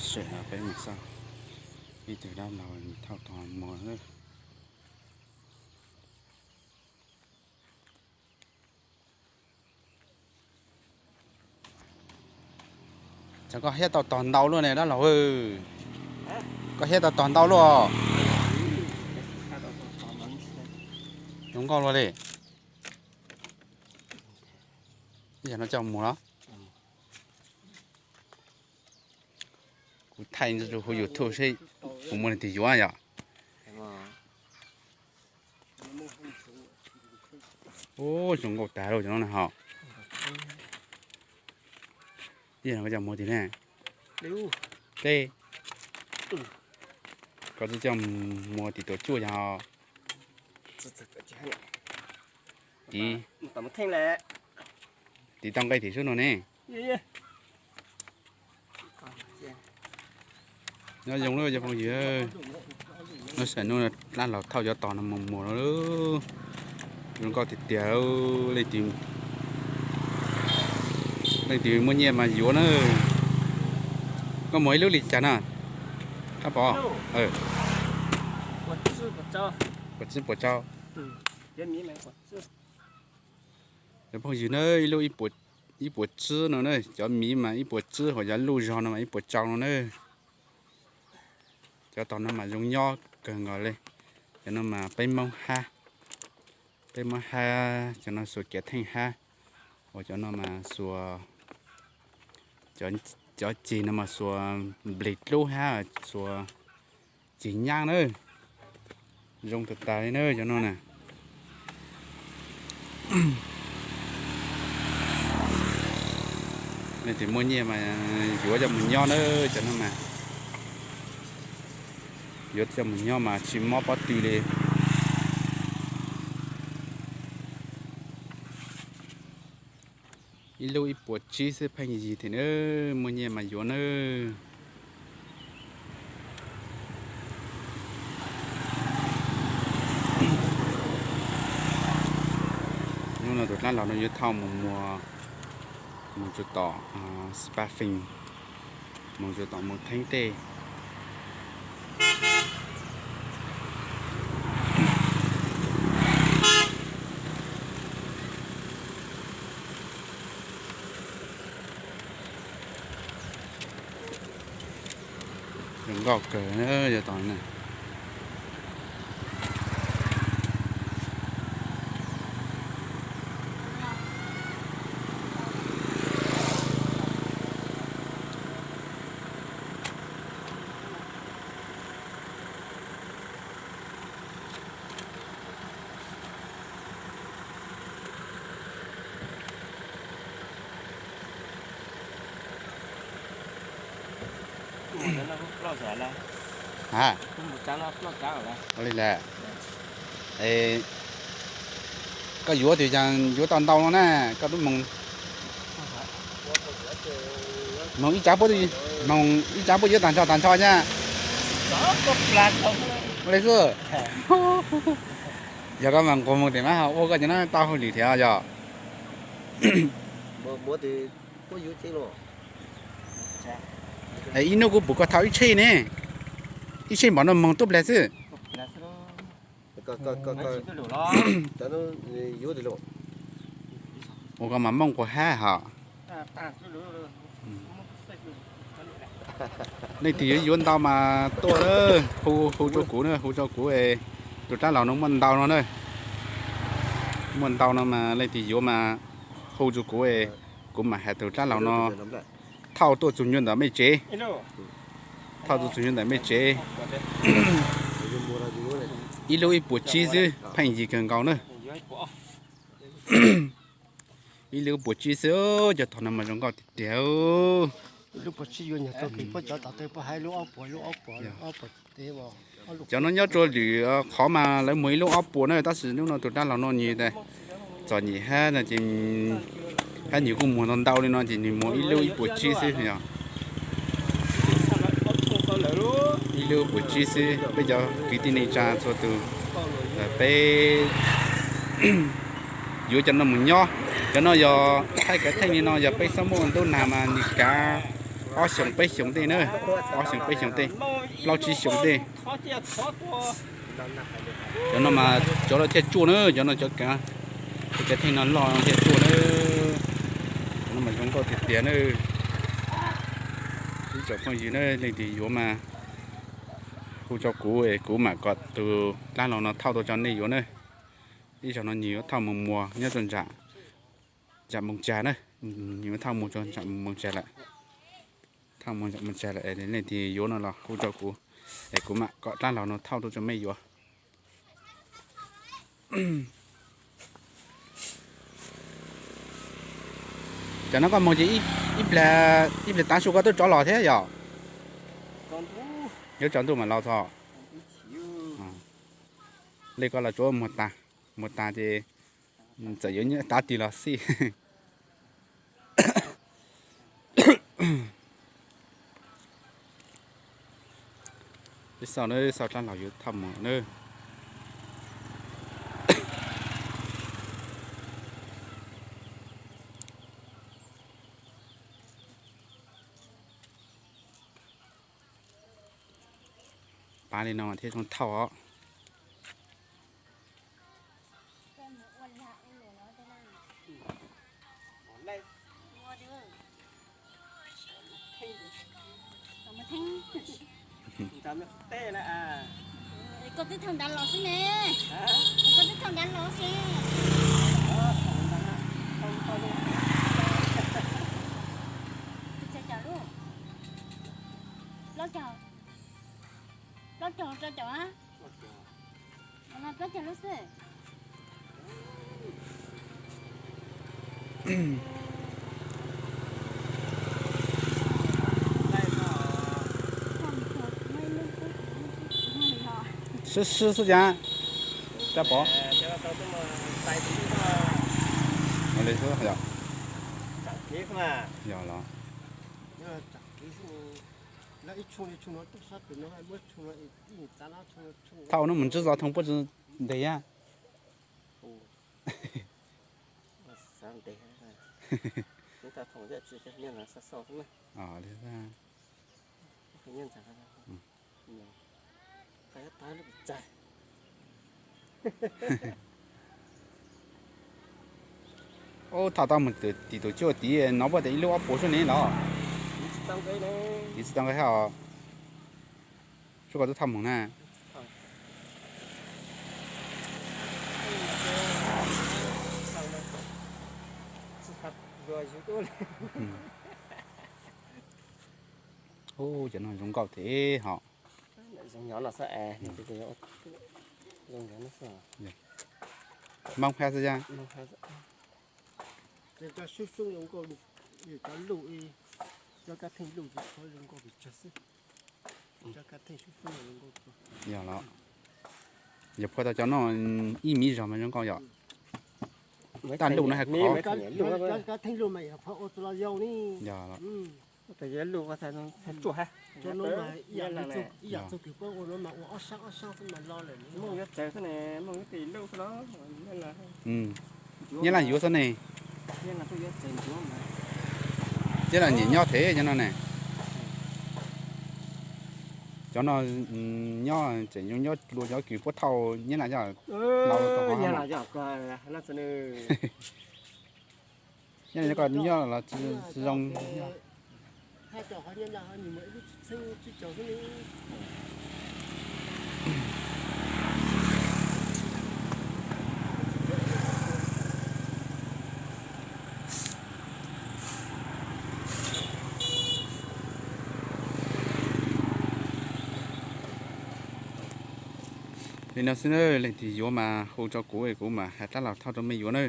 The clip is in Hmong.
Sawv daws peb mus xauj ib tug dab laug thauj tog muag. Koj hiab tau tog ntau luaj ne dab laug. Koj hiab tau tog ntau luaj. Zoo nkauj luaj li. Ib yam no coj mus los? Kuv thaij hu YouTube seb puas muaj leej twg yuav yom. Ub, zoo nkauj tag lauj cov no na ho. Ib yam no koj coj mus tim ne? Koj twb coj mus tim tuam tsuaj yog? Tiv, tiv tau nqe tim sub no ne. Nyob zoo lawm cov phooj ywg, no xam nub dab laug thauj cov tog no mus muag no, zoo nkauj tiag tiag. Leej twg, leej twg muaj nyiaj mas yuav na. Koj muag ib lub li cas na? Qab pov, puas tsib puas tsau? Cov phooj ywg na, ib lub ib puas tsib no na, cov miv mas ib puas tsib, ho cov luj zog no mas ib puas tsau no na. Cov tog no mas zoo nyob kawg nkaus li. Cov no mas peb Hmoob hab, peb Hmoob hab, cov no xuas kiav theej hab, ua cov no mas xuas, cov ceg no mas xuas nplig dlub hab, xuas ceg nyab na. Zoo tag tag li na cov no na. Leej twg muaj nyiaj mas yuav coj mus nyob na, cov no mas yuav coj mus nyob mas tsis mob pob tw li. Ib lub ib puas tsib xwb pheej yig thiab na, muaj nyiaj mas yuav na. Hnub no tus dab laug no yuav thauj mus muag, mus tsuas tom Spa Fing, mus tsuas tom mus theeb tej. Zoo nkauj kawg yog tod na. Ha, ua li lawm. Es koj yuav tus cas yuav tau ntau no na, koj twb moog, moog ib tsav puab, moog ib tsav puab yuav tag nrho tag nrho na. Ua li xwb. Yog koj mas nquag moog tes mab ho ua koj cov no tau hauj lwm thiab yog. Ib hnub kuv pum koj thauj ib tsheb ne, ib tsheb npaum no moog tuab plag xwb. Ua koj mas mooj quas hab hos. Leej twg yuav yuav ntau mas tuaj, hu, hu rua kuv na, hu rua kuv es tus dab laug no muaj ntau no na. Muaj ntau no mas leej twg yuav mas hu rua kuv es kuv mam has tus dab laug no thauj tuaj txug nyuag ntawm mej tsev. Thauj tuaj txug nyuag ntawm mej tsev. Ib lub ib puas tsib xwb, pheej yig kawg nkaus na. Ib lub ib puas tsib xwb, cov tog no mas zoo nkauj tiag tiag. Cov no nyob rua lwm qhov mas lawv muag ib lub ob puas na, tab sis hnub no tus dab laug no nws txom nyem hab no ces, hab nws kuj muag ntau ntau li no ces nws muag ib lub ib puas tsib xwb yog. Ib lub ib puas tsib xwb, peb cov kwv tij neej tsa txhua tus, peb yuav cov no mus nyob. Cov no yog thaij kav theej li no, yog peb xab muaj ntub nag mas nws kav Ob xyoos peb xyoos tej na, ob xyoos peb xyoos tej, plaub tsib xyoos tej. Cov no mas cov lawv thiaj tsuaj na, cov no cov kav, cov theej no loj no thiaj tsuaj na. Cov no mas zoo nkauj tiag tiag na. Ib tsoom phooj ywg na, leej twg yuav mas hu rau kuv es kuv mam kom tus dab laug no thauj tuaj rau nej yuav na. Ib zaug no nws yuav thauj mus muag nyob rau nram, nram Moos Tsag na, nws yuav thauj mus rau nram Moos Tsag lawm. Thauj mus nram Moos Tsag lawm, leej twg yuav no los hu rau kuv es kuv mam kom dab laug no thauj tuaj rau mej yuav. Cov no koj mus ces ib pliag, ib pliag tav su koj twb rov los thiab yom? Yuav tsaus ntuj mam los txog. Li koj los tsuav muag tas, muag tas ces txawm yuav tav twg los xij. Peb xauj na, xauj dab laug yuav thauj mus na. Pav li no mas thiaj zoo thauj os. Koj twb thauj nrad los xwb ne. Koj twb thauj nrad los xwb. Plaub caug, plaub caug rau caum. Plaub caug lub xwb. Sib sib xwb cas, rab pov. Li xwb yog. Yog los. Thauj no mus ntsib zov thoo puab tsi ntes yag. Ub, thauj tau mus tim tus cuaj tid no puab tias ib lub ob puas sub ne los. Tiv tsis tau nqe hab os. Sub koj twb thauj mus na. Ub, cov no zoo nkauj thiab hos. Npab hab xwb yag. Cov luj, cov kab theej luj tsis tshua zoo nkauj pes tsawg xwb. Yog los, yog phua tau cov no ib me zog mas zoo nkauj yom. Taj luj no hab khov. Kab theej luj mas yog phua ua tus los yau ne. Yog los. Cov no mas ib yam txuj kws puab ua no mas ua ob sab ob sab xwb mas lo lawm. Mooj yuav txawv xwb ne, mooj yuav tis luj xwb los. Nyab Laj yuav xwb ne. Nyab Laj nyiam nyob thiab cov no ne. Cov no nyob tseem nyob dua cov kws puab thauj Nyab Laj coj los. Nyab Laj koj nyob los tsis zoo. Li no xwb na, leej twg yuav mas hu rau kuv, kuv mam has rab los thauj rau mej yuav na.